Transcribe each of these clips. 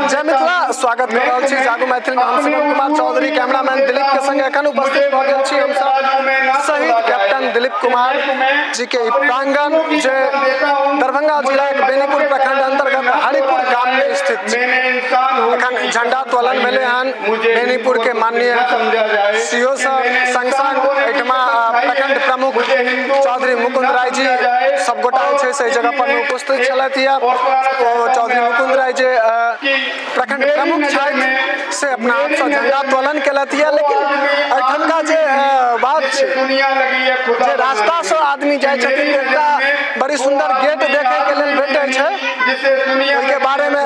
जय मिथिला, स्वागत कर रहल छी जागू मैथिल में। हम शिवम कुमार चौधरी, कैमरामैन दिलीप के संग एखन उपस्थित भऽ गेल छी हम सब शहीद कैप्टन दिलीप कुमार जी के प्रांगण जे दरभंगा जिला के बेनीपुर प्रखंड अंतर्गत हरिपुर गाम में स्थित। एखन झंडा तोलन भेलै हन बेनीपुर के माननीय सीओ सर संग संग एहिठमा प्रखंड प्रमुख चौधरी मुकुंद राय जी सब गोटा जे छै से एहि जगह पर उपस्थित छलथि। चौधरी मुकुंद राय जे प्रखंड प्रमुख छथि से अपना आपसँ झंडा तोलन केलथि। लेकिन एहिठमका जे बात छै जे रास्तासँ आदमी जाइ छथिन एकटा बड़ी सुंदर गेट देखै के लेल भेटै छै, ओहिके बारेमे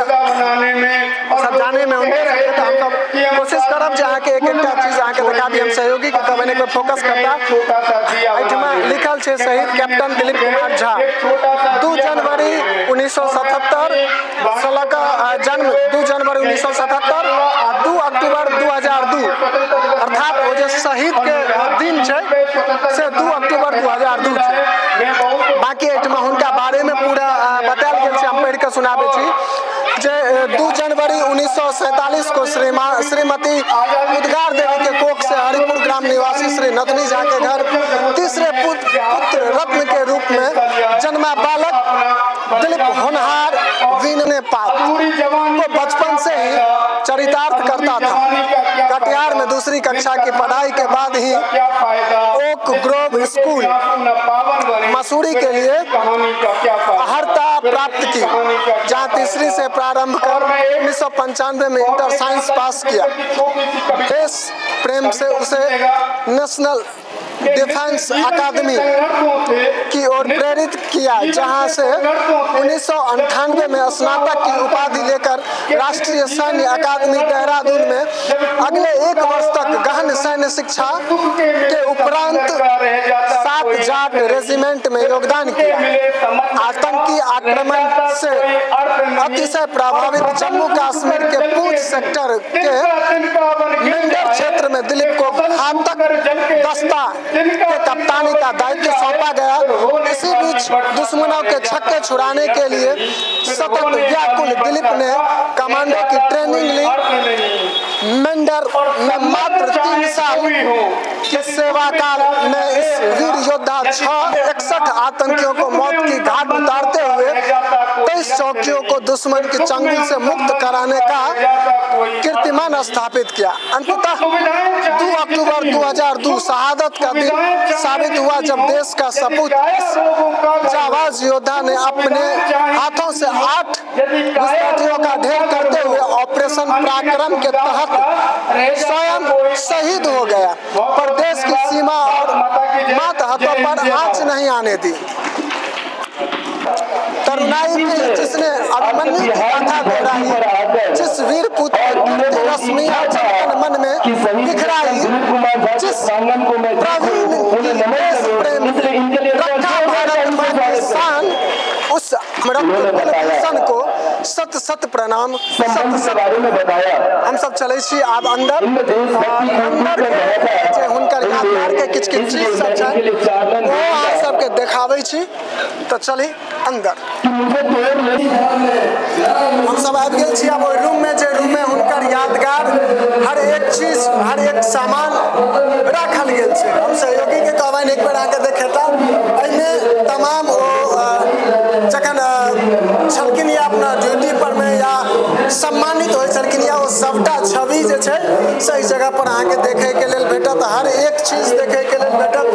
सब जाने में हुनके सबके, तऽ हमसब कोशिश करब जे अहाँके एक एकटा चीज अहाँके देखा दी। हम सहयोगी के कहबनि एक बेर फोकस करता। एहिठमा लिखल छै शहीद कैप्टन दिलीप कुमार झा 2 जनवरी 1977 से लऽ कऽ जन्म 2 जनवरी 1977 आ 2 अक्टूबर 2002, अर्थात ओ जे शहीद के दिन छै से 2 अक्टूबर 2002 छै। बाकी एहिठमा हुनका बारे में पूरा बतायल गेल छै, हम पढ़ि कऽ सुनाबै छी जे 2 जनवरी 1947 को श्रीमती उद्गार देवी के कोख से हरिपुर ग्राम निवासी श्री नतनी झा के घर तीसरे पुत्र रत्न के रूप में जन्मा बालक दिलीप होनहार वीन पात को बचपन से ही चरितार्थ करता था। कटिहार में दूसरी कक्षा की पढ़ाई के बाद ही ओक ग्रोव स्कूल मसूरी के लिए अर्हता प्राप्त की, जहां तीसरी से प्रारंभ कर 1995 में इंटर साइंस पास किया। देश प्रेम से उसे नेशनल डिफेंस अकादमी की ओर प्रेरित किया, जहां से 1998 में स्नातक की उपाधि लेकर राष्ट्रीय सैन्य अकादमी देहरादून में अगले 1 वर्ष तक गहन सैन्य शिक्षा के उपरांत 7 जाट रेजिमेंट में योगदान किया। आतंकी आक्रमण से अतिशय प्रभावित जम्मू कश्मीर के पूंछ सेक्टर के मेंढर क्षेत्र में दिलीप को घातक दस्ता के कप्तानी का दायित्व सौंपा गया। इसी बीच दुश्मनों के छक्के छुड़ाने के लिए सतत व्याकुल दिलीप ने कमांडो की ट्रेनिंग ली। मेंढर में मात्र 3 साल के सेवा काल में इस वीर योद्धा 61 आतंकियों को मौत की घाट उतारते हुए 23 चौकियों को दुश्मन की चंगुल से मुक्त कराने का कीर्तिमान स्थापित किया। अंततः 2 अक्टूबर 2002 शहादत का दिन साबित हुआ, जब देश का सपूत जाबाज योद्धा ने अपने हाथों से 8 घुसपैठियों का ढेर करते हुए ऑपरेशन पराक्रम के तहत स्वयं शहीद हो गया, पर देश की सीमा और मातहतों पर आंच नहीं आने दी। तरुणाई में जिसने अभिमन्यु की गाथा दोहराई, जिस वीर पुत्र की रश्मि मन में बिखराई, जिस प्रवीण की देश प्रेम रखा भारत मां की शान, उस मृत्यु को सत सत प्रणाम, सत सत। हम सब चलै छी आब अंदर। अंदर जे हुनकर यादगार के किछु किछु चीज सब छै ओ अहाँ सबके देखाबै छी, तऽ चली अंदर। हम सब आबि गेल छी आब ओहि रूम में, जे रूम में हुनकर यादगार हर एक चीज हर एक सामान राखल गेल छै। हम सहयोगी के कहबनि एक बेर अहाँके देखेता। एहिमे तमाम ओ जखन छलखिन या अपना ड्यूटी पर में या सम्मानित होइ छलखिन या ओ सबटा छवि जे छै से एहि जगह पर अहाँके देखैके लेल भेटत, हर एक चीज देखैके लेल भेटत।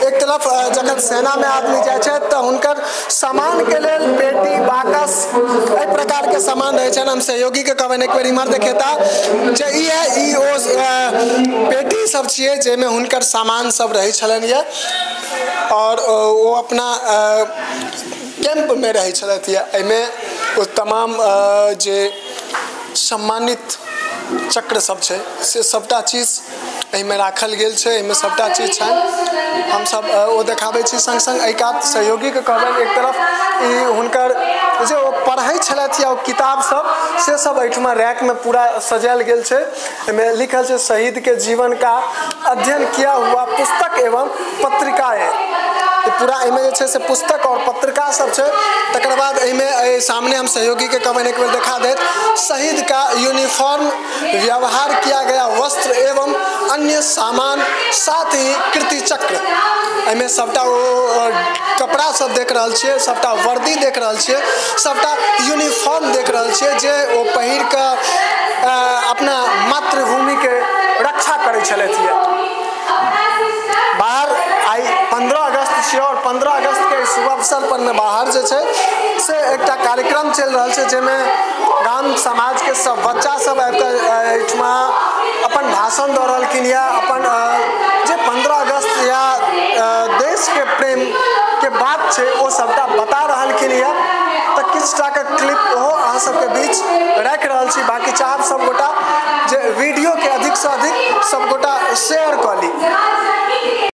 एक तरफ जखन सेना में आदमी जाइ छै तऽ हुनकर सामान के लेल पेटी बाकस एहि प्रकार के सामान रहै छनि। हम सहयोगी के कहबनि एक बेर इम्हर देखेता जे ई है ई ओ पेटी सब छियै जाहिमे हुनकर सामान सब रहै छलनि ये, और ओ अपना कैंप में रहै छलथि। एहिमे ओ तमाम जे सम्मानित चक्र सब छै से सबटा चीज एहिमे राखल गेल छै, एहिमे सबटा चीज छनि। हमसब ओ देखाबै छी। संग संग एहि कात सहयोगीके कहबनि एक तरफ ई हुनकर जे ओ पढ़ै छलथि या ओ किताब सब से सब एहिठमा रैकमे पूरा सजायल गेल छै। एहिमे लिखल छै शहीद के जीवन का अध्ययन किया हुआ पुस्तक एवं पत्रिकाएं। पूरा एहिमे जे छै से पुस्तक और पत्रिका सब छै। तकर बाद एहिमे सामने हम सहयोगी के कहबनि एक बेर देखा देत, शहीद का यूनिफॉर्म, व्यवहार किया गया वस्त्र एवं अन्य सामान, साथ ही कीर्ति चक्र। एहिमे सबटा ओ कपड़ा सब देख रहल छियै, सबटा वर्दी देख रहल छियै, सबटा यूनिफॉर्म देख रहल छियै जे ओ पहिर कऽ अपना मातृभूमिके रक्षा करै छलथि। बाहर आइ 15 अगस्त छियै और 15 अगस्त के शुभ अवसर पर में बाहर जे छै से एकटा कार्यक्रम चलि रहल छै, जाहिमे गाम समाज के सब बच्चा सब आबि कऽ एहिठमा अपन भाषण दऽ रहलखिन या अपन जे 15 अगस्त या देश के प्रेम के बात छै ओ सबटा बता रहलखिन या। तऽ किछु टाके क्लिप ओहो अहाँ सबके बीच राखि रहल छी। बाकी चाहब सबगोटा जे वीडियो के अधिक से अधिक सबगोटा शेयर कऽ ली।